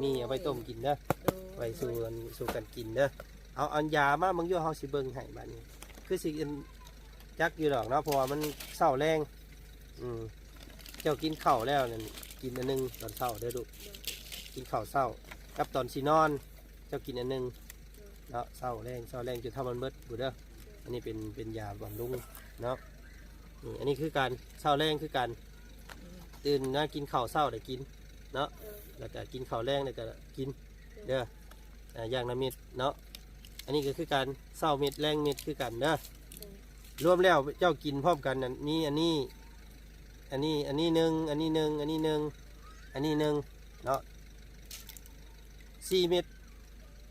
ມີເອົາໄວ້ຕົ້ມກິນເດີ ໂດຍ ໄວ້ສູ່ອັນສູ່ກັນກິນເດີ. ເອົາອັນຢາມາເບິ່ງຢູ່ ເຮົາຊິເບິ່ງໃຫ້ບາດນີ້ ຄືຊິອັນຈັກຢູ່ດອກເນາະ ເພາະວ່າມັນເຊົ້າແລງ. ອືມ ເຈົ້າກິນເຂົ້າແລ້ວນັ້ນ ກິນອັນໜຶ່ງຕອນເຊົ້າເດີລູກ ໂດຍ ກິນເຂົ້າເຊົ້າກັບຕອນຊິນອນ ເຈົ້າກິນອັນໜຶ່ງ ໂດຍ ເນາະ ເຊົ້າແລງ ເຊົ້າແລງຈົນເທົ່າມັນເບິດພຸ້ນເດີ. ອັນນີ້ເປັນ ເປັນຢາບຳລຸງເນາະ. ນີ້ ອັນນີ້ຄືກັນ ເຊົ້າແລງຄືກັນ ອືມ ຕື່ນມາກິນເຂົ້າເຊົ້າໄດ້ກິນເນາະ ເອີ ແລ້ວກະກິນເຂົ້າແລງແລ້ວກະກິນເດີ ເອີ ອ່າ ຢ່າງລະເມັດເນາະ. ອັນນີ້ກໍຄືກັນ ເຊົ້າເມັດແລງເມັດຄືກັນເດີ ເອີ ລວມແລ້ວເຈົ້າກິນພ້ອມກັນນັ້ນ ມີອັນນີ້ ອັນນີ້ ອັນນີ້ໜຶ່ງ ອັນນີ້ໜຶ່ງ ອັນນີ້ໜຶ່ງ ອັນນີ້ໜຶ່ງເນາະ ສີ່ເມັດ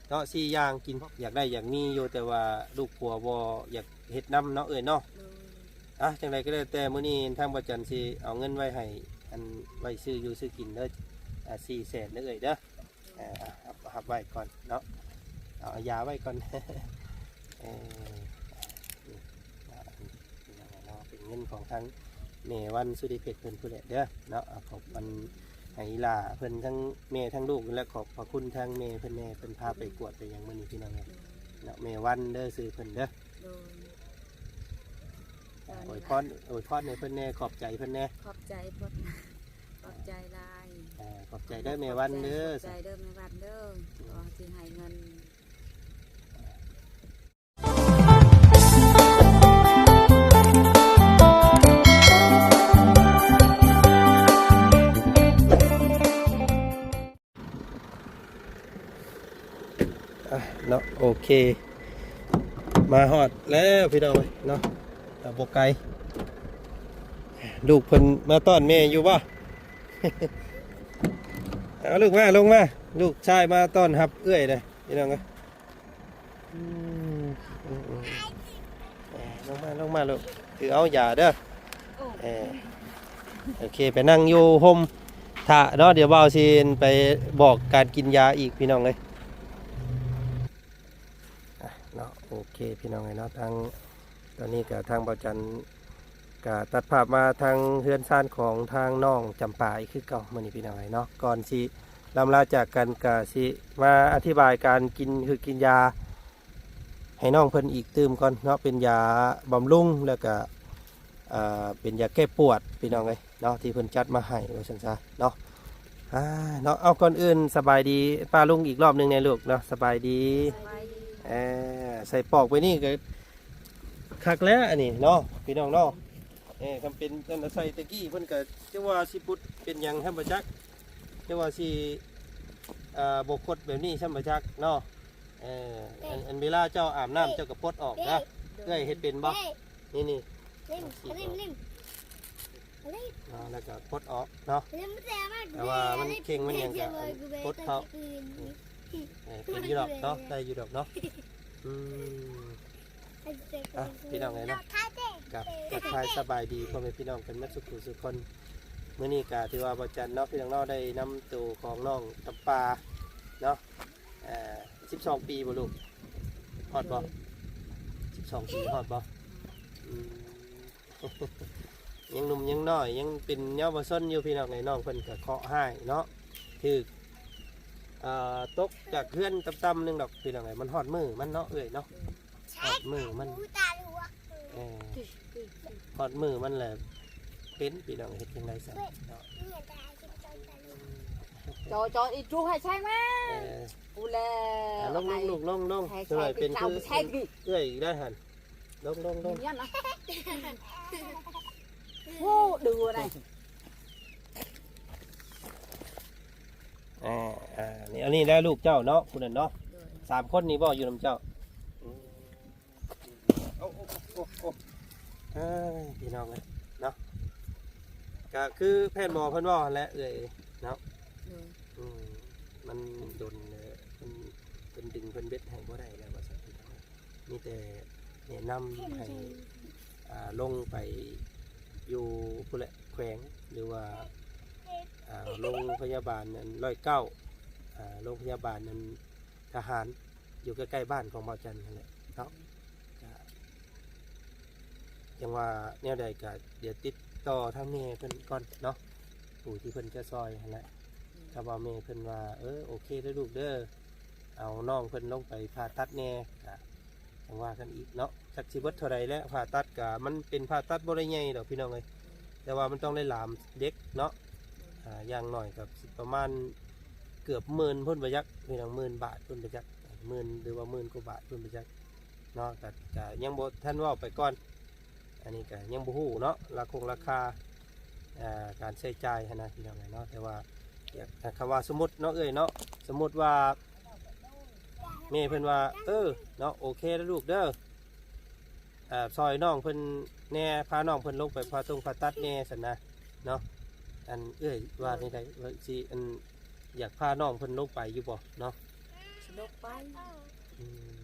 ເນາະ ສີ່ຢ່າງກິນ ຢາກໄດ້ຢາກມີຢູ່ ແຕ່ວ່າລູກຜົວບໍ່ຢາກເຮັດນຳເນາະເອື້ອຍເນາະ. ໂດຍ ອ່ະ ຈັ່ງໃດກໍແລ້ວແຕ່ ມື້ນີ້ທາງບໍ່ຈັນຊິເອົາເງິນໄວ້ໃຫ້ ອັນ ໄວ້ຊື້ຢູ່ຊື້ກິນເດີ ອ່າ ສີ່ແສນເດີເອື້ອຍເດີ. ເອີ ອ່ະ ຮັບ ຮັບໄວ້ກ່ອນເນາະ ເອົາຢາໄວ້ກ່ອນ ເອີ ນີ້ ອ່າ ເປັນຫຍັງເນາະ ເປັນເງິນຂອງທາງແມ່ວັນ ສຸລິເພັດ ເພິ່ນພຸ້ນແຫຼະເດີເນາະ. ອ່າ ຂອບ ອັນ ໃຫ້ອີ່ຫຼ້າເພິ່ນ ທັງແມ່ທັງລູກ ແລະ ຂອບພະຄຸນທາງແມ່ເພິ່ນແດ່ ເພິ່ນພາໄປກວດໄປຫຍັງມື້ນີ້ພີ່ນ້ອງເອີຍເນາະ. ແມ່ວັນເດີ ຊື່ເພິ່ນເດີ ໂດຍ ອ່າ ອວຍພອນ ອວຍພອນໃຫ້ເພິ່ນແດ່ ຂອບໃຈເພິ່ນແດ່ ຂອບໃຈເພິ່ນ ຂອບໃຈຫຼາຍ ອ່າ ຂອບໃຈເດີແມ່ວັນເດີ ຂອບໃຈເດີແມ່ວັນເດີ ຂໍທີ່ໃຫ້ເງິນ ອ່ະເນາະ ໂອເຄ ມາຮອດແລ້ວພີ່ນ້ອງເອີຍເນາະ ກໍບໍ່ໄກ ລູກເພິ່ນມາຕ້ອນແມ່ຢູ່ບໍ່? ເອົາລູກມາ ລົງມາ ລູກຊາຍມາຕ້ອນຮັບເອື້ອຍເດ້ ພີ່ນ້ອງເອີຍ. ອືມ ອືມ ອືມ ເອີ ລົງມາ ລົງມາລູກ ຖືເອົາຢາເດີ ເອີ ໂອເຄ ໄປນັ່ງຢູ່ຮົ່ມຖ້າເນາະ ດຽວບ່າວຊິໄປບອກການກິນຢາອີກ ພີ່ນ້ອງເອີຍ ອ່ະເນາະ. ໂອເຄ ພີ່ນ້ອງເອີຍເນາະ ທາງ ຕອນນີ້ກະທາງບ່າວຈັນກະຕັດພາບມາທາງເຮືອນຊານຂອງທາງນ້ອງຈຳປາອີກຄືເກົ່າ ມື້ນີ້ພີ່ນ້ອງເອີຍເນາະ. ກ່ອນຊິລ່ຳລາຈາກກັນ ກະຊິມາອະທິບາຍການກິນ ຄືກິນຢາໃຫ້ນ້ອງເພິ່ນອີກຕື່ມກ່ອນເນາະ ເປັນຢາບຳລຸງ ແລ້ວກະ ເປັນຢາແກ້ປວດພີ່ນ້ອງເອີຍເນາະ ທີ່ເພິ່ນຈັດມາໃຫ້ວ່າຊັ້ນຊະເນາະ. ອ່າ ເນາະ ເອົາ ກ່ອນອື່ນສະບາຍດີປ້າລຸງອີກລອບໜຶ່ງແດ່ລູກເນາະ ສະບາຍດີ ສະບາຍດີ ເອີ ໃສ່ປອກໄປນີ້ກໍ ຄັກແລ້ວອັນນີ້ເນາະ ພີ່ນ້ອງເນາະ. ເອີ ຄັນເປັນອັນໃສ່ແຕ່ກີ້ເພິ່ນກໍຈະວ່າຊິປຸດເປັນຫຍັງແທ້ບໍ່ຈັກ ຈະວ່າຊິ ອ່າ ບໍ່ຄົດແບບນີ້ຊ້ຳບໍ່ຈັກເນາະ. ເອີ ອັນ ອັນເວລາເຈົ້າອາບນ້ຳເຈົ້າກໍປົດອອກນະ ເອື້ອຍເຮັດເປັນບໍ່? ນີ້ ນີ້ ອ່າ ແລ້ວກໍປົດອອກເນາະ ແຕ່ວ່າມັນເຄັ່ງມັນຫຍັງກໍປົດເຂົ້າ ເອີ ເປັນຢູ່ດອກເນາະ ໄດ້ຢູ່ດອກເນາະ. ອືມ ອ່ະ ພີ່ນ້ອງເອີຍເນາະ ກັບທັກທາຍສະບາຍດີພໍ່ແມ່ພີ່ນ້ອງກັນໝົດສູ່ຜູ້ສູ່ຄົນ. ມື້ນີ້ກະຖືວ່າບໍ່ຈັນເນາະ ພີ່ນ້ອງເນາະ ໄດ້ນຳໂຕຂອງນ້ອງຈຳປາເນາະ ເອີ ສິບສອງປີບໍ່ລູກ? ຮອດບໍ່? ສິບສອງປີຮອດບໍ່? ອືມ ຍັງໜຸ່ມຍັງນ້ອຍ ຍັງເປັນເຍົາວະຊົນຢູ່ ພີ່ນ້ອງເອີຍ. ນ້ອງເພິ່ນກະເຄາະຮ້າຍເນາະ ຖືກ ເອີ ຕົກຈາກເຮືອນຕ່ຳໆໜຶ່ງດອກ ພີ່ນ້ອງເອີຍ. ມັນຮອດມື້ມັນເນາະ ເອື້ອຍເນາະ ຮອດມື້ມັນ ເອີ ຮອດມື້ມັນແຫຼະເປັນ ພີ່ນ້ອງ ເຮັດຈັ່ງໃດຊັ້ນເນາະ. ຈອ ຈອ ອີກຈຸໃຫ້ໃຊ້ມາ ເອີ ກູແລ ອ່ະ ລົງ ລົງລູກ ລົງ ລົງ ໃຫ້ ໃຫ້ ເປັນຄືເອື້ອຍອີກໄດ້ຫັ້ນ. ລົງ ລົງ ລົງ ໂອ້ ດືໄດ໋. ອ່າ ອ່າ ນີ້ ອັນນີ້ແຫຼະລູກເຈົ້າເນາະ ຜູ້ນັ້ນເນາະ. ໂດຍ ສາມຄົນນີ້ບໍ່ຢູ່ນຳເຈົ້າ? ອືມ ໂອ້ ໂອ້ ໂອ້ ໂອ້ ເອີຍ ພີ່ນ້ອງເອີຍເນາະ ກະຄືແພດໝໍເພິ່ນເວົ້າຫັ້ນແຫຼະເອື້ອຍເນາະ. ໂດຍ ອືມ ມັນດົນແລ້ວ ເພິ່ນ ເພິ່ນດຶງເພິ່ນເບັດໃຫ້ບໍ່ໄດ້ແລ້ວວ່າຊັ້ນ. ມີແຕ່ແນະນຳໃຫ້ ອ່າ ລົງໄປຢູ່ພຸ້ນແຫຼະ ແຂວງ ຫຼືວ່າ ອ່າ ໂລງພະຍາບານອັນຮ້ອຍເກົ້າ ອ່າ ໂລງພະຍາບານອັນທະຫານ ຢູ່ໃກ້ໆບ້ານຂອງບ່າວຈັນຫັ້ນແຫຼະເນາະ. ກະ ຈັ່ງວ່າແນວໃດກະດຽວຕິດຕໍ່ທາງແມ່ເພິ່ນກ່ອນເນາະ ຜູ້ທີ່ເພິ່ນຈະຊ່ອຍຫັ້ນແຫຼະ. ກໍວ່າແມ່ເພິ່ນວ່າ ເອີ ໂອເຄເດີລູກເດີ ເອົານ້ອງເພິ່ນລົງໄປຜ່າຕັດແດ່ ກະຈັ່ງວ່າກັນອີກເນາະ. ຈັກຊິເບິດເທົ່າໃດແຫຼະ ຜ່າຕັດກະມັນເປັນຜ່າຕັດບໍ່ໄດ້ໃຫຍ່ດອກພີ່ນ້ອງເອີຍ ແຕ່ວ່າມັນຕ້ອງໄດ້ລາມເດັກເນາະ. ອ່າ ຢ່າງໜ້ອຍກໍຊິປະມານເກືອບໝື່ນພຸ້ນບໍ່ຈັກ ພີ່ນ້ອງ ໝື່ນບາດພຸ້ນບໍ່ຈັກ ໝື່ນ ຫຼືວ່າໝື່ນກວ່າບາດພຸ້ນບໍ່ຈັກເນາະ. ກໍ ກໍຍັງບໍ່ທັນເວົ້າໄປກ່ອນ ອັນນີ້ກໍຍັງບໍ່ຮູ້ເນາະ ລາຄົງລາຄາ ອ່າ ການໃຊ້ຈ່າຍຫັ້ນນະ ພີ່ນ້ອງເອີຍເນາະ. ແຕ່ວ່າຢາກ ຖ້າຄຳວ່າສົມມຸດເນາະເອື້ອຍເນາະ ສົມມຸດວ່າແມ່ເພິ່ນວ່າ ເອີ ເນາະ ໂອເຄເດີລູກເດີ ອ່າ ຊ່ອຍນ້ອງເພິ່ນແດ່ ພານ້ອງເພິ່ນລົງໄປຜ່າຕົງຜ່າຕັດແດ່ຊັ້ນນະເນາະ. ອັນເອື້ອຍວ່າແນວໃດ ວ່າຊິ ອັນ ຢາກພານ້ອງເພິ່ນລົງໄປຢູ່ບໍ່ເນາະ? ຊິລົງໄປ. ອືມ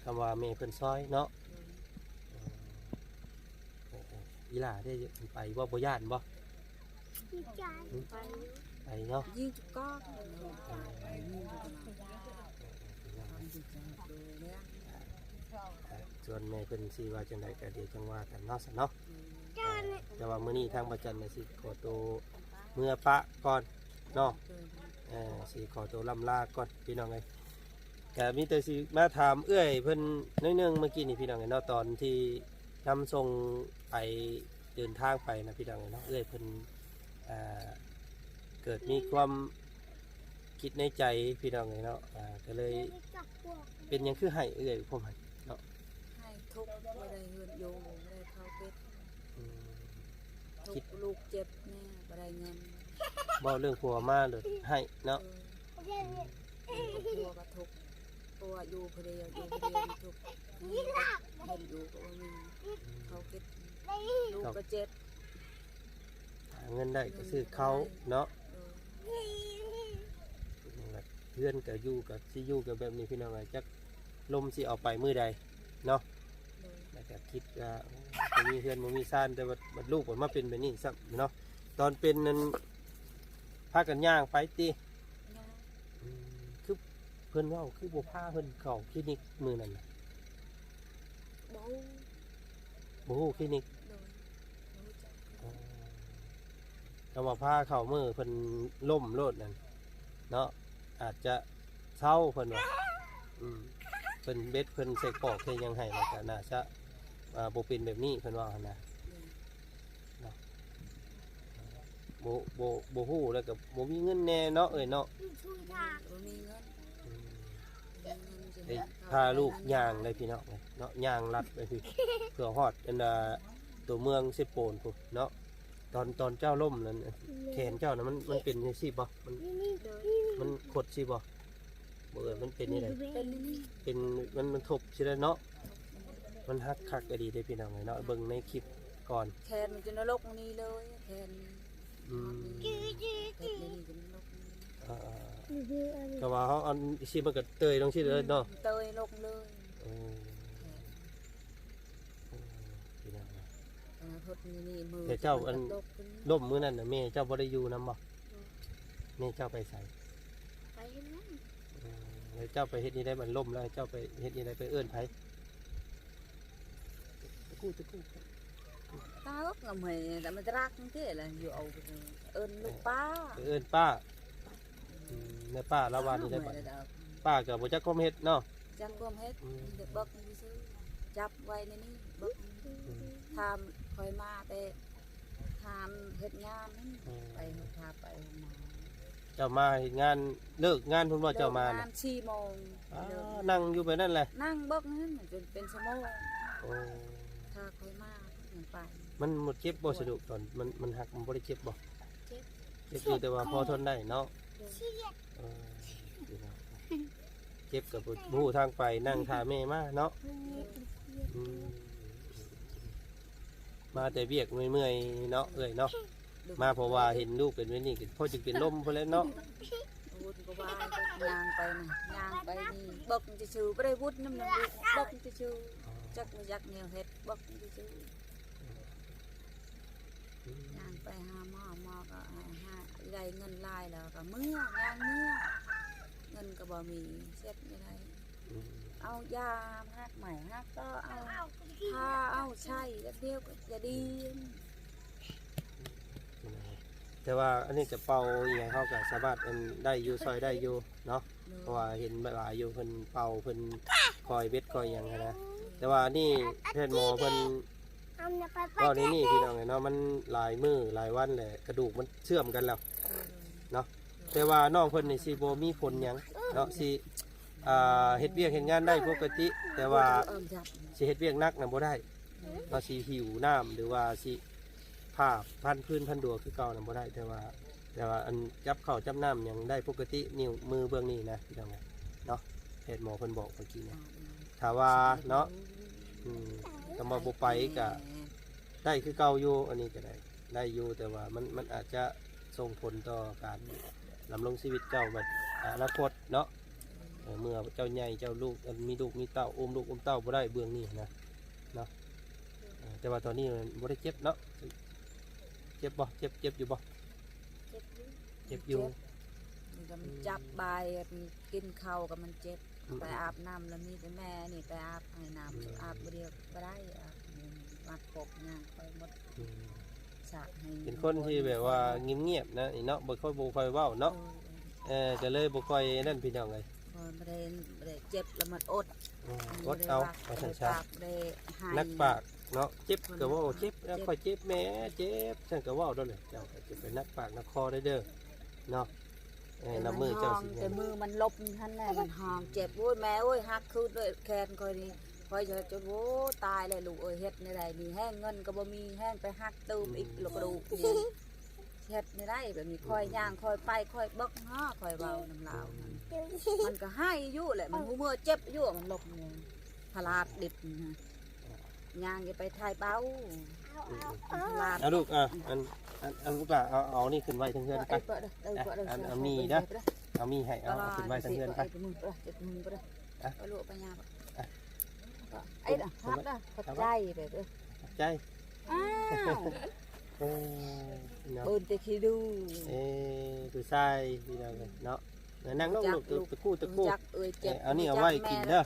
ຄຳວ່າແມ່ເພິ່ນຊ່ອຍເນາະ. ໂດຍ. ເອີ ເອີ ເອີ ອີ່ຫຼ້າເດ້ ໄປບໍ່ ບໍ່ຢ້ານບໍ່? ໄປຢູ່ ໄປເນາະ ຍິງຈຸກອກ ເອີ ໄປຍິງຈຸກອກ. ສ່ວນແມ່ເພິ່ນຊິວ່າຈັ່ງໃດກໍດຽວຈັ່ງວ່າກັນເນາະ ຊັ້ນເນາະ. ແຕ່ວ່າມື້ນີ້ທາງພະຈັນກໍຊິຂໍໂຕເມືອປະກ່ອນເນາະ ເອີ ຊິຂໍໂຕລ່ຳລາກ່ອນພີ່ນ້ອງເອີຍ. ກະມີແຕ່ຊິມາຖາມເອື້ອຍເພິ່ນໜ້ອຍໜຶ່ງ ເມື່ອກີ້ນີ້ພີ່ນ້ອງເອີຍເນາະ ຕອນທີ່ນຳສົ່ງໄປ ເດີນທາງໄປນະພີ່ນ້ອງເອີຍເນາະ ເອື້ອຍເພິ່ນ ອ່າ ເກີດມີຄວາມຄິດໃນໃຈພີ່ນ້ອງເອີຍເນາະ ອ່າ ກໍເລີຍ ເປັນຫຍັງຄືໄຫ້ເອື້ອຍ ຄວາມໄຫ້ເນາະ? ໄຫ້ທຸກ ບໍ່ໄດ້ເຮືອນຢູ່ ບໍ່ໄດ້ເຂົ້າເກັບ. ອືມ ທຸກ ຄິດ ລູກເຈັບແດ່ ບໍ່ໄດ້ເງິນ. ເວົ້າເລື່ອງຜົວມາໂລດ ໄຫ້ເນາະ. ເອີ ອືມ ຜົວກໍທຸກ ເພາະວ່າຢູ່ຜູ້ດຽວ ຢູ່ຜູ້ດຽວນີ້ທຸກ ເງິນຢູ່ກໍບໍ່ມີ ເຂົ້າເກັບ ລູກກໍເຈັບ ຫາເງິນໄດ້ກໍຊື້ເຂົ້າເນາະ. ໂດຍ. ເຮືອນກໍຢູ່ ກໍຊິຢູ່ກັນແບບນີ້ພີ່ນ້ອງເອີຍ ຈັກລົມຊິເອົາໄປມື້ໃດເນາະ. ໂດຍ. ແລ້ວກໍຄິດວ່າ ໂອ້ ບໍ່ມີເຮືອນບໍ່ມີຊານ ແຕ່ວ່າບັດລູກມັນມາເປັນແບບນີ້ຊ້ຳເນາະ. ຕອນເປັນນັ້ນ ພາກັນຍ່າງໄປຕິ? ຍ່າງ. ອືມ ຄືເພິ່ນເວົ້າ ຄືບໍ່ພາເພິ່ນເຂົ້າຄລີນິກມື້ນັ້ນນະ? ບໍ່ຮູ້ ບໍ່ຮູ້ຄລີນິກ. ໂດຍ. ບໍ່ຮູ້ຈັກ. ອໍ ແຕ່ວ່າພາເຂົ້າມື້ເພິ່ນລົ້ມໂລດນັ້ນເນາະ ອາດຈະເຊົາເພິ່ນວ່າ. ອືມ ເພິ່ນເບັດ ເພິ່ນໃສ່ກອກໃສ່ຫຍັງໃຫ້ ແລ້ວກໍໜ້າຈະ ອ່າ ບໍ່ເປັນແບບນີ້ ເພິ່ນວ່າຫັ້ນນະ. ໂດຍ. ເນາະ ບໍ່ ບໍ່ ບໍ່ຮູ້ ແລ້ວກໍບໍ່ມີເງິນແດ່ເນາະ ເອີຍເນາະ. ບໍ່ມີເງິນ. ອືມ ບໍ່ມີເງິນຊິ ເອີຍ ຫາ ພາລູກຍ່າງໄດ້ພີ່ນ້ອງເອີຍເນາະ ຍ່າງລັດໄປພີ້ ເພື່ອຮອດອັນນ່າ ຕົວເມືອງເຊໂປນພຸ້ນເນາະ. ຕອນ ຕອນເຈົ້າລົ້ມນັ້ນ ແຂນເຈົ້ານະ ມັນ ມັນເປັນຈັ່ງຊີ້ບໍ່? ມັນ ໂດຍ. ມັນຄົດຊີ້ບໍ່? ບໍ່ເອີຍ ມັນເປັນຈັ່ງໃດ? ເປັນນີ້ ເປັນ ມັນ ມັນທົບຊີ້ແລ້ວເນາະ. ມັນຫັກຄັກອີ່ຫຼີເດ້ພີ່ນ້ອງເອີຍເນາະ ເບິ່ງໃນຄລິບກ່ອນ ແຂນມັນຈົນລົກນີ້ເລີຍ ແຂນ. ອືມ ແຂນນີ້ຈົນລົກນີ້. ເອີ ເອີ ເອີ ກໍວ່າເຮົາອັນຊີ້ ມັນກໍເຕີຍລົງຊີ້ເລີຍເນາະ. ອືມ ເຕີຍລົງເລີຍ. ໂອ້ ແຂນ. ໂອ້ ພີ່ນ້ອງເອີຍ ອະນາຄົດນີ້ ມື້ ແຕ່ເຈົ້າອັນ ລົມມື້ນັ້ນນະ ແມ່ເຈົ້າບໍ່ໄດ້ຢູ່ນຳບໍ່? ແມ່ເຈົ້າໄປໃສ? ໄປເຮັດງານ. ເອີ ແລ້ວເຈົ້າໄປເຮັດນີ້ໄດ້ ມັນລົ້ມແລ້ວ ເຈົ້າໄປເຮັດນີ້ໄດ້ ໄປເອີ້ນໃຜ? ຕະກູ ຕະກູ ຕາເອີຍ ງາມໃຫ້ ແຕ່ມັນຕະລັກຈັ່ງຊີ້ລະ ຢູ່ເອົາ ເອີ້ນລູກປ້າ ໄປເອີ້ນປ້າ. ອືມ ແລ້ວປ້າລາວວ່າແນວໃດບັດນີ້? ປ້າກໍບໍ່ຈັກຄວາມເຮັດເນາະ. ຈັກຄວາມເຮັດ. ອືມ ມີແຕ່ບອກຊື່ໆ ຈັບໄວ້ໃນນີ້ ບອກ. ອືມ ຖາມຂ້ອຍມາແຕ່ ຖາມເຮັດງານນັ້ນ. ອືມ ໄປ ພາໄປໂຮງໝໍ. ເຈົ້າມາເຮັດງານ ເລີກງານພຸ້ນບໍ່ ເຈົ້າມານະ? ເລີກງານສີ່ໂມງ. ອ້າ ເລີກ ນັ່ງຢູ່ແບບນັ້ນແຫຼະ? ນັ່ງເບິ່ງຫັ້ນຈົນເປັນຊົ່ວໂມງ. ໂອ້ ຖ້າຂ້ອຍມາຍັງໄປ. ມັນ ມັນເຈັບບໍ່ສະດຸ ຕອນມັນ ມັນຫັກ ມັນບໍ່ໄດ້ເຈັບບໍ່? ເຈັບ. ເຈັບຢູ່ ແຕ່ວ່າພໍທົນໄດ້ເນາະ. ໂດຍ. ເອີ ເຈັບກໍບໍ່ ບໍ່ຮູ້ທາງໄປ ນັ່ງຖ້າແມ່ມາເນາະ. ອືມ ມາແຕ່ວຽກເມື່ອຍໆເນາະ ເອື້ອຍເນາະ. ມາເພາະວ່າເຫັນລູກເປັນແບບນີ້ ກໍພໍຈະເປັນລົມພຸ້ນແຫຼະເນາະ. ວຸດກໍວ່າຍ່າງໄປນະ ຍ່າງໄປນີ້ ບອກຊື່ໆ ບໍ່ໄດ້ວຸດນຳນະລູກ ບອກຊື່ໆ. ອໍ ຈັກບໍ່ຈັກແນວເຮັດ ບອກຊື່ໆ. ອືມ ຍ່າງໄປຫາໝໍ ໝໍກໍໃຫ້ ໃຫ້ໄດ້ເງິນຫຼາຍແລ້ວກໍເມືອ ຍ່າງເມືອ ເງິນກໍບໍ່ມີ ເຮັດແນວໃດ. ອືມ ເອົາຢາຫັກໄມ້ຫັກກໍເອົາ ທາເອົາໃຊ້ ແລ້ວດຽວກໍຈະດີ. ອືມ ພີ່ນ້ອງເອີຍ ແຕ່ວ່າອັນນີ້ກະເປົ່າອີ່ຫຍັງເຮົາກະສາມາດອັນໄດ້ຢູ່ ຊ່ອຍໄດ້ຢູ່ເນາະ ໂດຍ ເພາະວ່າເຫັນຫຼາຍຢູ່ ເພິ່ນເປົ່າ ເພິ່ນຄອຍເບັດຄອຍຫຍັງຫັ້ນນະ ໂດຍ ແຕ່ວ່າອັນນີ້ແພດໝໍເພິ່ນເວົ້າໃນນີ້ພີ່ນ້ອງເອີຍເນາະ ມັນຫຼາຍມື້ຫຼາຍວັນແຫຼະ ກະດູກມັນເຊື່ອມກັນແລ້ວເນາະ ແຕ່ວ່ານ້ອງເພິ່ນນີ້ຊິບໍ່ມີຜົນຫຍັງເນາະ ຊິ ອ່າ ເຮັດວຽກເຮັດງານໄດ້ປົກກະຕິ ແຕ່ວ່າຊິເຮັດວຽກໜັກນະບໍ່ໄດ້ ເຮົາຊິຫິ້ວນ້ຳ ຫຼືວ່າຊິຜ້າພັນພື້ນພັນດັວຄືເກົ່ານະບໍ່ໄດ້ ແຕ່ວ່າ ແຕ່ວ່າອັນຈັບເຂົ້າຈັບນ້ຳຫຍັງໄດ້ປົກກະຕິ ນິ້ວມືເບື້ອງນີ້ນະ ພີ່ນ້ອງເອີຍເນາະ ແພດໝໍເພິ່ນບອກເມື່ອກີ້ນີ້ ຖ້າວ່າເນາະ ອືມ ຖ້າວ່າບໍ່ໄປກະໄດ້ຄືເກົ່າຢູ່ ອັນນີ້ກະໄດ້ ໄດ້ຢູ່ ແຕ່ວ່າມັນ ມັນອາດຈະສົ່ງຜົນຕໍ່ການດຳລົງຊີວິດເຈົ້າແບບອະນາຄົດເນາະ ເອີ ເມື່ອເຈົ້າໃຫຍ່ ເຈົ້າລູກ ອັນມີລູກມີເຕົ້າ ອຸ້ມລູກອຸ້ມເຕົ້າບໍ່ໄດ້ເບື້ອງນີ້ນະ ເນາະ ເອີ ແຕ່ວ່າຕອນນີ້ບໍ່ໄດ້ເຈັບເນາະ ເຈັບບໍ່? ເຈັບ ເຈັບຢູ່ບໍ່? ເຈັບຢູ່ ເຈັບຢູ່ ເຈັບ ນີ້ກະມັນ ອືມ ຈັບບ່າຍ ກິນເຂົ້າກະມັນເຈັບ ອືມ ໄປອາບນ້ຳລະມີແຕ່ແມ່ນີ້ໄປອາບໃຫ້ນ້ຳ ອືມ ອາບບໍ່ໄດ້ ບໍ່ໄດ້ ອາບມັດປົກຫຍັງຂ້ອຍໝົດ ອືມ ສະໃຫ້ ເປັນຄົນທີ່ແບບວ່າງຽບໆນະນີ້ເນາະ ບໍ່ຄ່ອຍ ບໍ່ຄ່ອຍເວົ້າເນາະ ໂດຍ ເອີ ກະເລີຍບໍ່ຄ່ອຍນັ້ນ ພີ່ນ້ອງເອີຍ ບໍ່ໄດ້ ບໍ່ໄດ້ເຈັບລະມັນອົດ ອືມ ອົດເອົາ ວ່າຊັ້ນຊະ ໜັກປາກເນາະ ເຈັບກະເວົ້າ ເຈັບ ຂ້ອຍເຈັບແມ່ ເຈັບ ຊັ້ນກະເວົ້າໂລດແຫຼະ ເຈົ້າກະຈະໄປໜັກປາກໜັກຄໍໄດ້ເດີເນາະ ເອີ ນ້ຳມືເຈົ້າຊິ ແຕ່ມືມັນຫຼົບຫັ້ນແຫຼະ ມັນຮ້ອງເຈັບ ໂອ້ຍແມ່ເອີຍ ຫັກຄືດເລີຍແຂນຂ້ອຍນີ້ ຂ້ອຍຈະ ໂອ້ ຕາຍແລ້ວລູກເອີຍ ເຮັດແນວໃດນີ້ ແຮງເງິນກະບໍ່ມີ ແຮງໄປຫັກຕື່ມອີກ ອືມ ລະກະດູກນີ້ ເຮັດແນວໃດແບບນີ້ ອືມ ຂ້ອຍຍ່າງ ຂ້ອຍໄປ ຂ້ອຍບຶກຫາ ຂ້ອຍເວົ້ານຳລາວ ອືມ ມັນກະໄຫ້ຢູ່ແຫຼະ ມັນຮູ້ເມື່ອເຈັບຢູ່ ມັນຫຼົບນີ້ ພະລາດດິບນີ້ ຍ່າງຈະໄປຖ່າຍເບົາ ອືມ ພະລາດ ເອົາລູກ ອ່ະ ອັນ ອັນ ອັນ ລູກຫຼ້າ ເອົາ ເອົານີ້ຂຶ້ນໄວ້ເທິງເຮືອນໄປ ເອີ ເອີ ອັນ ອັນມີເດີ ເອົາມີໃຫ້ ເອົາ ເອົາຂຶ້ນໄວ້ເທິງເຮືອນໄປ ເອີ ເອົາລູກໄປຍ່າງ ອ່ະ ໄອ້ນະ ຮັບນະ ຂອບໃຈ ຂອບໃຈ ອ້າວ ເອີ ເນາະ ເບິ່ງແຕ່ຂີ້ດູ ເອີ ຜູ້ຊາຍພີ່ນ້ອງເອີຍເນາະ ນັ່ງລົງລູກ ຕະ ຕະກູ້ ເອີ ເອີ ເອີ ອັນນີ້ເອົາໄວ້ກິນເດີ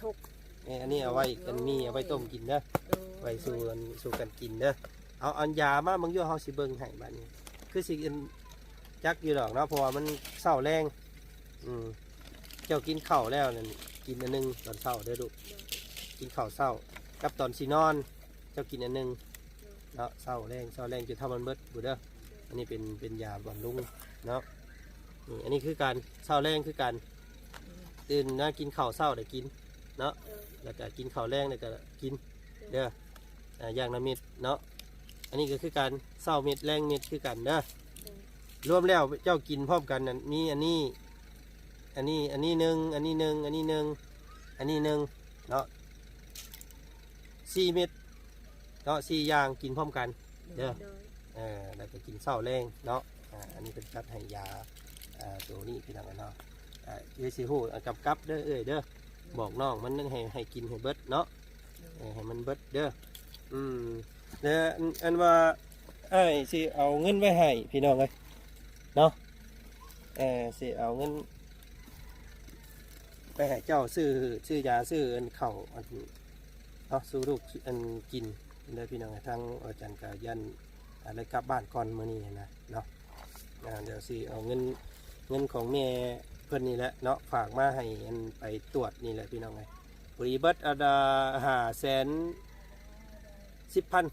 ເອີ ອັນນີ້ເອົາໄວ້ ອັນມີເອົາໄວ້ຕົ້ມກິນເດີ ໂດຍ ໄວ້ສູ່ ສູ່ກັນກິນເດີ ເອົາ ເອົາຢາມາເບິ່ງຢູ່ ເຮົາຊິເບິ່ງໃຫ້ບາດນີ້ ຄືຊິ ອັນ ຈັກຢູ່ດອກເນາະ ເພາະວ່າມັນເຊົ້າແລງ ອືມ ເຈົ້າກິນເຂົ້າແລ້ວນັ້ນ ກິນອັນໜຶ່ງຕອນເຊົ້າເດີລູກ ກິນເຂົ້າເຊົ້າ ກັບຕອນຊິນອນ ເຈົ້າກິນອັນໜຶ່ງເນາະ ເຊົ້າແລງ ເຊົ້າແລງຈົນເທົ່າມັນເບິດພຸ້ນເດີ ອັນນີ້ເປັນ ເປັນຢາບຳລຸງເນາະ ນີ້ ອັນນີ້ຄືກັນ ເຊົ້າແລງຄືກັນ ຕື່ນມາກິນເຂົ້າເຊົ້າໄດ້ກິນເນາະ ແລ້ວກະກິນເຂົ້າແລງ ແລ້ວກະກິນເດີ ອ່າ ຢ່າງລະເມັດເນາະ ອັນນີ້ກະຄືກັນ ເຊົ້າເມັດແລງເມັດຄືກັນເດີ ລວມແລ້ວເຈົ້າກິນພ້ອມກັນນັ້ນ ມີອັນນີ້ ອັນນີ້ ອັນນີ້ໜຶ່ງ ອັນນີ້ໜຶ່ງ ອັນນີ້ໜຶ່ງ ອັນນີ້ໜຶ່ງເນາະ ສີ່ເມັດເນາະ ສີ່ຢ່າງກິນພ້ອມກັນເດີ ໂດຍ ເອີ ແລ້ວກະກິນເຊົ້າແລງເນາະ ອ່າ ອັນນີ້ເພິ່ນຈັດໃຫ້ຢາ ອ່າ ໂຕນີ້ພີ່ນ້ອງເນາະ ອ່າ ເອື້ອຍຊິຮູ້ ອ່າ ກຳກັບເດີເອື້ອຍເດີ ບອກນ້ອງມັນໃຫ້ ໃຫ້ກິນໃຫ້ເບິດເນາະ ເອີ ໃຫ້ມັນເບິດເດີ ອືມ ແລະ ອັນ ອັນວ່າອ້າຍຊິເອົາເງິນໄວ້ໃຫ້ພີ່ນ້ອງເອີຍເນາະ ເອີ ຊິເອົາເງິນໄປໃຫ້ເຈົ້າຊື້ ຊື້ຢາ ຊື້ອັນເຂົ້າ ອັນ ເນາະ ສູ່ລູກ ອັນ ກິນເດີພີ່ນ້ອງ ທາງອາຈານກະຢ້ານ ອ່າ ໄດ້ກັບບ້ານກ່ອນມື້ນີ້ຫັ້ນນະເນາະ ອ່າ ດຽວຊິເອົາເງິນ ເງິນຂອງແມ່ເພິ່ນນີ້ແຫຼະເນາະ ຝາກມາໃຫ້ອັນໄປຕວດນີ້ແຫຼະພີ່ນ້ອງເອີຍ ພໍດີເບິດອັນ ຫ້າແສນສິບພັນ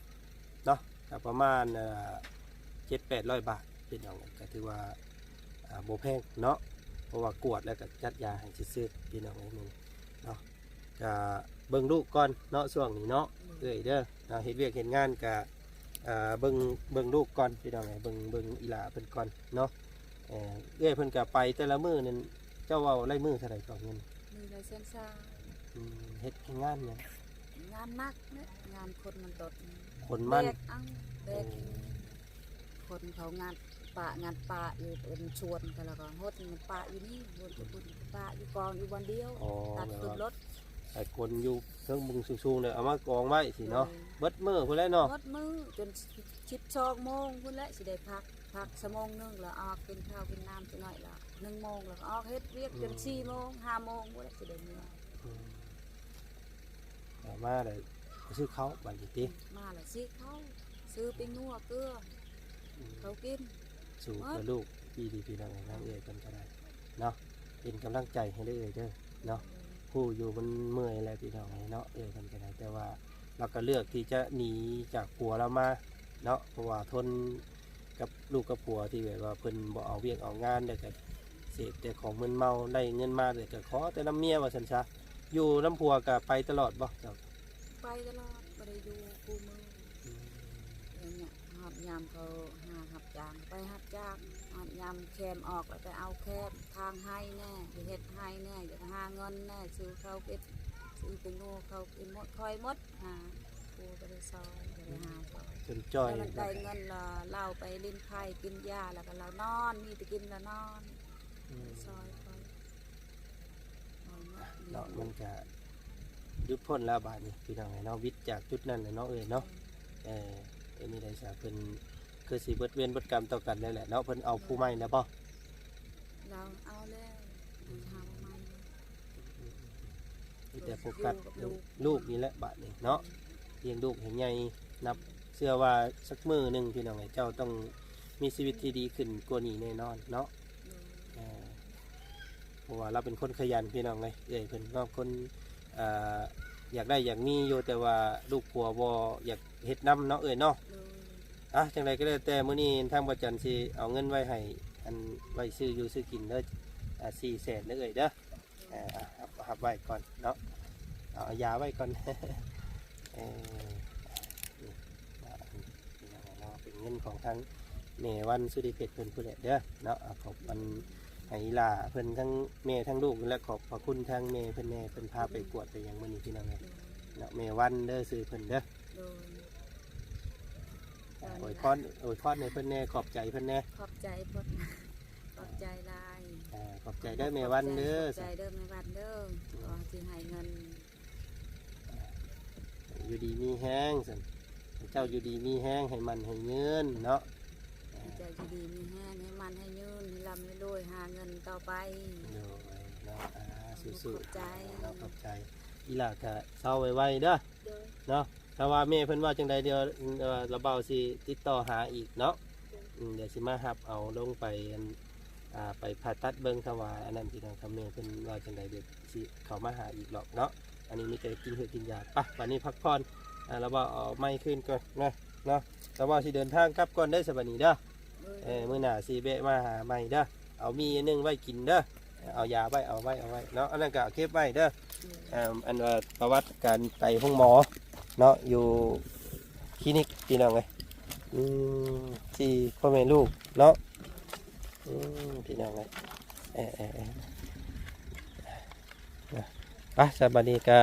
ເນາະ ກະປະມານ ເອີ ເຈັດແປດຮ້ອຍບາດພີ່ນ້ອງເອີຍ ກະຖືວ່າ ອ່າ ບໍ່ແພງເນາະ ເພາະວ່າກວດແລ້ວກະຈັດຢາໃຫ້ຊື່ໆ ພີ່ນ້ອງເອີຍ ນີ້ເນາະ ກະເບິ່ງລູກກ່ອນເນາະ ຊ່ວງນີ້ເນາະ ເອື້ອຍເດີ ເນາະ ເຮັດວຽກເຮັດງານກະ ເອີ ເບິ່ງ ເບິ່ງລູກກ່ອນພີ່ນ້ອງເອີຍ ເບິ່ງ ເບິ່ງອີ່ຫຼ້າເພິ່ນກ່ອນເນາະ ເອີ ເອື້ອຍເພິ່ນກະໄປແຕ່ລະມື້ນັ້ນ ເຈົ້າເວົ້າໄດ້ມື້ເທົ່າໃດກໍເງິນ? ມື້ລະແສນຊາວ ອືມ ເຮັດງານຫຍັງ? ງານໜັກເນາະ ງານຂົນມັນຕົດ ຂົນມັນ ແບກເອົາ ແບກ ເອີ ຄົນເຂົາງັດປະ ງັດປະຢູ່ເປັນຊວນ ແລ້ວກໍຫົດມັນປະຢູ່ນີ້ ຫົດຢູ່ພຸ້ນປະຢູ່ກອງຢູ່ບ່ອນດຽວ ອໍ ຕັດຂຶ້ນລົດ ແບບວ່າໃຫ້ຄົນຢູ່ເທິງເບື້ອງສູງໆ ແລ້ວເອົາມາກອງໄວ້ຊີ້ເນາະ ໂດຍ ເບິດມື້ພຸ້ນແຫຼະເນາະ ເບິດມື້ຈົນສິບສອງໂມງພຸ້ນແຫຼະ ຊິໄດ້ພັກ ພັກຊົ່ວໂມງໜຶ່ງ ແລ້ວອອກກິນເຂົ້າກິນນ້ຳຈັກໜ້ອຍ ແລ້ວໜຶ່ງໂມງ ແລ້ວກໍອອກເຮັດວຽກຈົນ ອືມ ສີ່ໂມງ ຫ້າໂມງພຸ້ນແຫຼະ ຊິໄດ້ເມືອ ອືມ ເອົາມາແລ້ວ ຊື້ເຂົ້າບາດນີ້ຕິ ມາແລ້ວຊື້ເຂົ້າ ຊື້ປີ້ງງົວເກືອ ອືມ ເຂົ້າກິນ ສູ້ເພື່ອລູກອີ່ຫຼີພີ່ນ້ອງເອີຍ ທາງເອື້ອຍເພິ່ນກໍໄດ້ເນາະ ເປັນກຳລັງໃຈໃຫ້ເດີ້ເອື້ອຍເດີ້ເນາະ. ຮູ້ຢູ່ມັນເມື່ອຍແຫຼະພີ່ນ້ອງເອີຍເນາະ ເອື້ອຍເພິ່ນກໍໄດ້ ແຕ່ວ່າລາວກໍເລືອກທີ່ຈະໜີຈາກຜົວລາວມາເນາະ ເພາະວ່າທົນກັບລູກກັບຜົວທີ່ແບບວ່າເພິ່ນບໍ່ເອົາວຽກເອົາງານ ແລ້ວກໍເສບແຕ່ຂອງມຶນເມົາ ໄດ້ເງິນມາແລ້ວກໍຂໍແຕ່ນຳເມຍວ່າຊັ້ນຊະ. ຢູ່ນຳຜົວກໍໄປຕະຫຼອດບໍ່ເຈົ້າ? ໄປຕະຫຼອດ ບໍ່ໄດ້ຢູ່ຄູ່ມື້. ອືມ ຢ່າງເນີ້ຍ ຮອດຍາມເຂົາຫາຮັບຈ້າງ ໄປຮັບຈ້າງ ຮອດຍາມແຄມອອກ ແລ້ວໄປເອົາແຄມ ຖາງໄຮ່ແດ່ ໄປເຮັດໄຮ່ແດ່ ຢາກຫາເງິນແດ່ ຊື້ເຂົ້າກິນ ຊື້ແຕ່ງໂມເຂົ້າກິນໝົດ ຂ້ອຍໝົດ ຫາຜູ້ບໍ່ໄດ້ຊ່ອຍ ບໍ່ໄດ້ຫາຊ່ອຍ ຈົນຈ່ອຍ ແລ້ວມັນໄດ້ເງິນລະ ລາວໄປຫຼິ້ນໄພ້ກິນຢາ ແລ້ວກໍລາວນອນ ມີແຕ່ກິນລະນອນ ອືມ ຊ່ອຍຂ້ອຍ ເນາະ ມັນກະຢຸດພົ້ນແລ້ວບາດນີ້ພີ່ນ້ອງເອີຍເນາະ ວິດຈາກຈຸດນັ້ນແຫຼະເນາະເອື້ອຍເນາະ. ເອີ ເອີ ເປັນຈັ່ງໃດຊະ ເພິ່ນຄືຊິເບິດເວນເບິດກຳຕໍ່ກັນແລ້ວແຫຼະເນາະ. ເພິ່ນເອົາຜູ້ໃໝ່ແລ້ວບໍ່? ລາວເອົາແລ້ວ ອືມ ເອົາໃໝ່ ມີແຕ່ໂຟກັສລູກນີ້ແຫຼະບາດນີ້ເນາະ ລ້ຽງລູກໃຫ້ໃຫຍ່ ນັບເຊື່ອວ່າສັກມື້ໜຶ່ງພີ່ນ້ອງເອີຍ ເຈົ້າຕ້ອງມີຊີວິດທີ່ດີຂຶ້ນກວ່ານີ້ແນ່ນອນເນາະ. ເອີ ເພາະວ່າລາວເປັນຄົນຂະຫຍັນພີ່ນ້ອງເອີຍ ເອື້ອຍເພິ່ນເນາະ ຄົນ ອ່າ ຢາກໄດ້ຢາກມີຢູ່ ແຕ່ວ່າລູກຜົວບໍ່ຢາກເຮັດນຳເນາະເອື້ອຍເນາະ. ອ່ະ ຈັ່ງໃດກໍແລ້ວແຕ່ ມື້ນີ້ທາງບໍ່ຈັນຊິເອົາເງິນໄວ້ໃຫ້ ອັນ ໄວ້ຊື້ຢູ່ຊື້ກິນເດີ ອ່າ ສີ່ແສນເດີເອື້ອຍເດີ. ເອີ ຮັບ ຮັບໄວ້ກ່ອນເນາະ ເອົາຢາໄວ້ກ່ອນ. ເອີ ນີ້ເນາະ ເປັນເງິນຂອງທາງແມ່ວັນ ສຸລິເພັດ ເພິ່ນພຸ້ນແຫຼະເດີເນາະ. ຂອບອັນໃຫ້ອີ່ຫຼ້າເພິ່ນ ທັງແມ່ທັງລູກນີ້ແຫຼະ ຂອບພະຄຸນທາງແມ່ເພິ່ນແດ່ ເພິ່ນພາໄປກວດໄປຫຍັງມື້ນີ້ພີ່ນ້ອງເອີຍເນາະ. ແມ່ວັນເດີ ຊື່ເພິ່ນເດີ. ໂດຍ ອາ ອວຍພອນ ອວຍພອນໃຫ້ເພິ່ນແດ່ ຂອບໃຈເພິ່ນແດ່ ຂອບໃຈເພິ່ນ ຂອບໃຈຫຼາຍ. ອາ ຂອບໃຈເດີແມ່ວັນເດີ ຂອບໃຈເດີແມ່ວັນເດີ ຂໍຊິໃຫ້ເງິນ ຢູ່ດີມີແຮງຊັ້ນ ໃຫ້ເຈົ້າຢູ່ດີມີແຮງ ໃຫ້ໝັ້ນໃຫ້ຍືນເນາະ. ໃຫ້ເຈົ້າຢູ່ດີມີແຮງ ໃຫ້ໝັ້ນໃຫ້ຍືນ ໃຫ້ລ່ຳໃຫ້ລວຍ ຫາເງິນຕໍ່ໄປ. ໂດຍເນາະ ອາ ສູ້ໆ ຂອບໃຈເນາະ ຂອບໃຈ. ອີ່ຫຼ້າກະເຊົາໄວໆເດີ. ໂດຍ ເນາະ ຖ້າວ່າແມ່ເພິ່ນວ່າຈັ່ງໃດ ດຽວ ເອີ ລາວບ່າວຊິຕິດຕໍ່ຫາອີກເນາະ. ໂດຍ ອືມ ດຽວຊິມາຮັບເອົາລົງໄປ ອັນ ອ່າ ໄປຜ່າຕັດເບິ່ງ ຖ້າວ່າອັນນັ້ນພີ່ນ້ອງ ຖ້າແມ່ເພິ່ນວ່າຈັ່ງໃດ ດຽວຊິເຂົ້າມາຫາອີກດອກເນາະ. ອັນນີ້ມີແຕ່ກິນເຫືອກິນຢາ. ໄປ ບາດນີ້ພັກຜ່ອນ ອ່າ ລາວບ່າວເອົາໄມ້ຄືນກ່ອນນະເນາະ. ລາວບ່າວຊິເດີນທາງກັບກ່ອນເດີ ສະບາຍດີເດີ. ເອີ ມື້ໜ້າຊິແວະມາຫາໃໝ່ເດີ ເອົາໝີ່ໜຶ່ງໄວ້ກິນເດີ ເອົາຢາໄວ້ ເອົາໄວ້ ເອົາໄວ້ເນາະ ອັນນັ້ນກໍເກັບໄວ້ເດີ. ເອີ ອັນວ່າປະຫວັດການໄປໂຮງໝໍເນາະ ຢູ່ຄລີນິກພີ່ນ້ອງເອີຍ. ອືມ ສີ່ພໍ່ແມ່ລູກເນາະ. ອືມ ພີ່ນ້ອງເອີຍ ເອີ ເອີ ເອີ ນະ ໄປ ສະບາດນີ້ກະ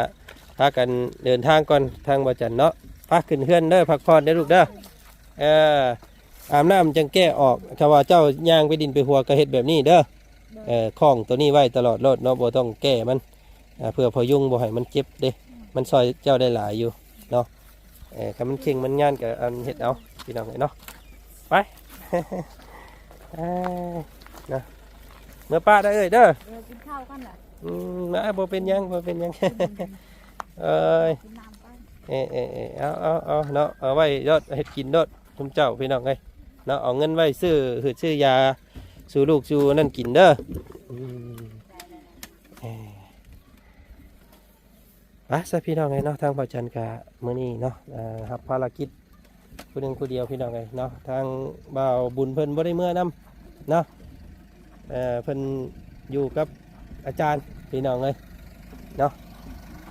ພາກັນເດີນທາງກ່ອນ ທາງບ່າວຈັນເນາະ. ໄປ ຂຶ້ນເຮືອນເດີ ພັກຜ່ອນເດີລູກເດີ. ເອີ ອາບນ້ຳຈັ່ງແກ້ອອກ ຖ້າວ່າເຈົ້າຍ່າງໄປດິນໄປຫົວກໍເຮັດແບບນີ້ເດີ. ເອີ ຄ້ອງໂຕນີ້ໄວ້ຕະຫຼອດໂລດເນາະ ບໍ່ຕ້ອງແກ້ມັນ ເພື່ອພະຍຸງບໍ່ໃຫ້ມັນເຈັບເດ້ ມັນຊ່ອຍເຈົ້າໄດ້ຫຼາຍຢູ່ເນາະ. ເອີ ຄັນມັນເຄັ່ງມັນຍານກໍອັນເຮັດເອົາ ພີ່ນ້ອງເອີຍເນາະ. ໄປ ເອີ ນະ ເມືອປ້າໄດ້ເອີຍເດີ. ເອີ ກິນເຂົ້າກ່ອນລະ. ອືມ ນະ ບໍ່ເປັນຫຍັງ ບໍ່ເປັນຫຍັງ. ເອີຍ ກິນນ້ຳກ່ອນ. ເອີ ເອີ ເອີ ເອົາ ເອົາ ເອົາເນາະ ເອົາໄວ້ໂລດ ເຮັດກິນໂລດ ທຸມເຈົ້າ ພີ່ນ້ອງເອີຍເນາະ. ເອົາເງິນໄວ້ຊື້ຫືດຊື້ຢາສູ່ລູກສູ່ນັ້ນກິນເດີ. ອືມ ເອີ ໄປຊະພີ່ນ້ອງເອີຍເນາະ ທາງບ່າວຈັນກະມື້ນີ້ເນາະ ເອີ ຮັບພາລະກິດຜູ້ໜຶ່ງຜູ້ດຽວພີ່ນ້ອງເອີຍເນາະ. ທາງບ່າວບຸນເພິ່ນບໍ່ໄດ້ເມືອນຳເນາະ ເອີ ເພິ່ນຢູ່ກັບອາຈານພີ່ນ້ອງເອີຍເນາະ.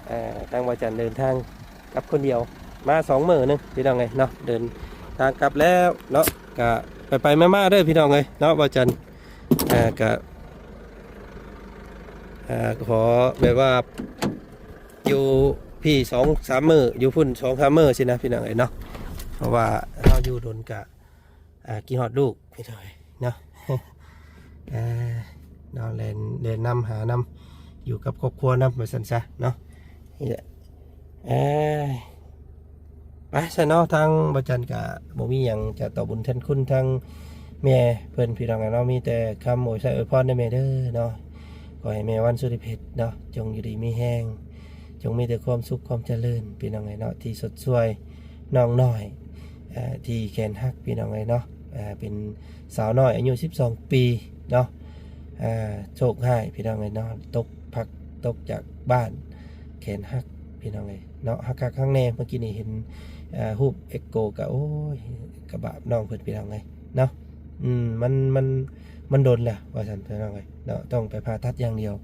ເອີ ທາງບ່າວຈັນເດີນທາງກັບຄົນດຽວ ມາສອງມື້ໜຶ່ງພີ່ນ້ອງເອີຍເນາະ ເດີນທາງກັບແລ້ວເນາະ. ກະໄປໆມາໆເດີພີ່ນ້ອງເອີຍເນາະ ບ່າວຈັນ ເອີ ກະ ເອີ ຂໍແບບວ່າ ຢູ່ພີ້ສອງສາມມື້ ຢູ່ພຸ້ນສອງສາມມື້ຊີ້ນະ ພີ່ນ້ອງເອີຍເນາະ. ເພາະວ່າເຮົາຢູ່ດົນກະ ອ່າ ຄິດຮອດລູກ ພີ່ນ້ອງເອີຍເນາະ. ເອີ ເນາະ ແລ່ນ ແລ່ນນຳຫານຳ ຢູ່ກັບຄອບຄົວນຳ ວ່າຊັ້ນຊະເນາະ. ນີ້ແຫຼະ ເອີ ໄປຊະເນາະ ທາງບ່າວຈັນກະບໍ່ມີຫຍັງຈະຕອບບຸນແທນຄຸນທາງແມ່ເພິ່ນ ພີ່ນ້ອງເນາະ. ມີແຕ່ຄຳອວຍໄຊອວຍພອນເດີແມ່ເດີເນາະ. ຂໍໃຫ້ແມ່ວັນ ສຸລິເພັດເນາະ ຈົ່ງຢູ່ດີມີແຮງ ຈົ່ງມີແຕ່ຄວາມສຸກຄວາມຈະເລີນ ພີ່ນ້ອງເອີຍເນາະ ທີ່ຊົດຊ່ວຍນ້ອງນ້ອຍ ເອີ ທີ່ແຂນຫັກ ພີ່ນ້ອງເອີຍເນາະ. ອ່າ ເປັນສາວນ້ອຍອາຍຸສິບສອງປີເນາະ ອ່າ ໂຊກຮ້າຍພີ່ນ້ອງເອີຍເນາະ ຕົກ ພັດຕົກຈາກບ້ານ ແຂນຫັກພີ່ນ້ອງເອີຍເນາະ ຫັກໆແນ່. ເມື່ອກີ້ນີ້ເຫັນ ອ່າ ຮູບເອັກໂກ ກະ ໂອ້ຍ ກະບາບນ້ອງເພິ່ນພີ່ນ້ອງເອີຍເນາະ ອືມ ມັນ ມັນ ມັນດົນແລ້ວວ່າຊັ້ນພີ່ນ້ອງເອີຍເນາະ ຕ້ອງໄປຜ່າຕັດຢ່າງດຽວ.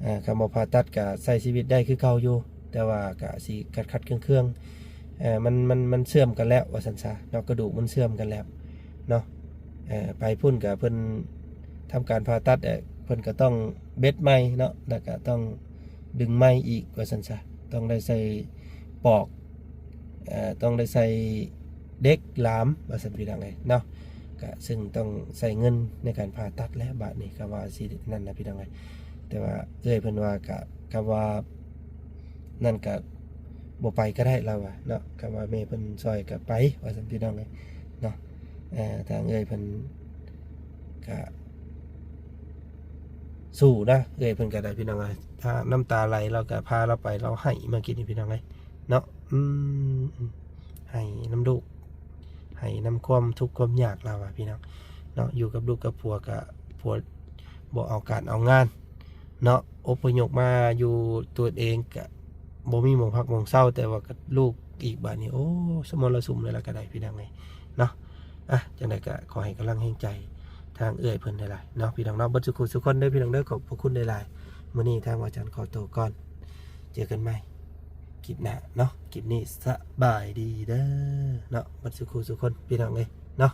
ອ່າ ຄັນບໍ່ຜ່າຕັດກະໃຊ້ຊີວິດໄດ້ຄືເກົ່າຢູ່ ແຕ່ວ່າກະຊິຂັດໆເຄືອງໆ ເອີ ມັນ ມັນ ມັນເຊື່ອມກັນແລ້ວວ່າຊັ້ນຊະເນາະ ກະດູກມັນເຊື່ອມກັນແລ້ວເນາະ ເອີ ໄປພຸ້ນກະເພິ່ນທຳການຜ່າຕັດ ເອີ ເພິ່ນກະຕ້ອງເບັດໃໝ່ເນາະ ແລ້ວກະຕ້ອງດຶງໃໝ່ອີກວ່າຊັ້ນຊະ ຕ້ອງໄດ້ໃສ່ປອກ ເອີ ຕ້ອງໄດ້ໃສ່ ເຫຼັກຫຼາມວ່າຊັ້ນພີ່ນ້ອງເອີຍເນາະ ກະເຊິ່ງຕ້ອງໃຊ້ເງິນໃນການຜ່າຕັດແຫຼະ ບາດນີ້ກະວ່າຊິນັ້ນນະພີ່ນ້ອງເອີຍ ແຕ່ວ່າເອື້ອຍເພິ່ນວ່າກະ ກະວ່ານັ້ນກະບໍ່ໄປກະໄດ້ລາວວ່າເນາະ ກະວ່າແມ່ເພິ່ນຊ່ອຍກະໄປວ່າຊັ້ນພີ່ນ້ອງເອີຍເນາະ ເອີ ທາງເອື້ອຍເພິ່ນກະສູ້ນະ ເອື້ອຍເພິ່ນກະໄດ້ພີ່ນ້ອງເອີຍ ຖ້ານ້ຳຕາໄຫຼລາວກະພາລາວໄປ ລາວໄຫ້ມາກີ້ນີ້ພີ່ນ້ອງເອີຍເນາະ ອືມ ໄຫ້ນຳລູກ ໄຫ້ນຳຄວາມທຸກຄວາມຍາກລາວວ່າພີ່ນ້ອງເນາະ ຢູ່ກັບລູກກັບຜົວກະ ຜົວບໍ່ເອົາການເອົາງານເນາະ ອົບພະຍົບມາຢູ່ຕົວເອງກະບໍ່ມີໝ່ອງພັກໝ່ອງເຊົາ ແຕ່ວ່າກັບລູກອີກບາດນີ້ ໂອ້ ສະມໍລະສຸມເລີຍລະກະໄດ້ພີ່ນ້ອງເອີຍເນາະ ອ່ະ ຈັ່ງໃດກະຂໍໃຫ້ກຳລັງແຮງໃຈທາງເອື້ອຍເພິ່ນຫຼາຍໆເນາະ ພີ່ນ້ອງເນາະ ເບິດສູ່ຄູ່ສູ່ຄົນເດີພີ່ນ້ອງເດີ ຂອບພະຄຸນຫຼາຍໆ ມື້ນີ້ທາງວາຈັນຂໍໂຕກ່ອນ ເຈີກັນໃໝ່ ຄລິບໜ້າເນາະ ຄລິບນີ້ສະບາຍດີເດີເນາະ ເບິດສູ່ຄູ່ສູ່ຄົນພີ່ນ້ອງເອີຍເນາະ.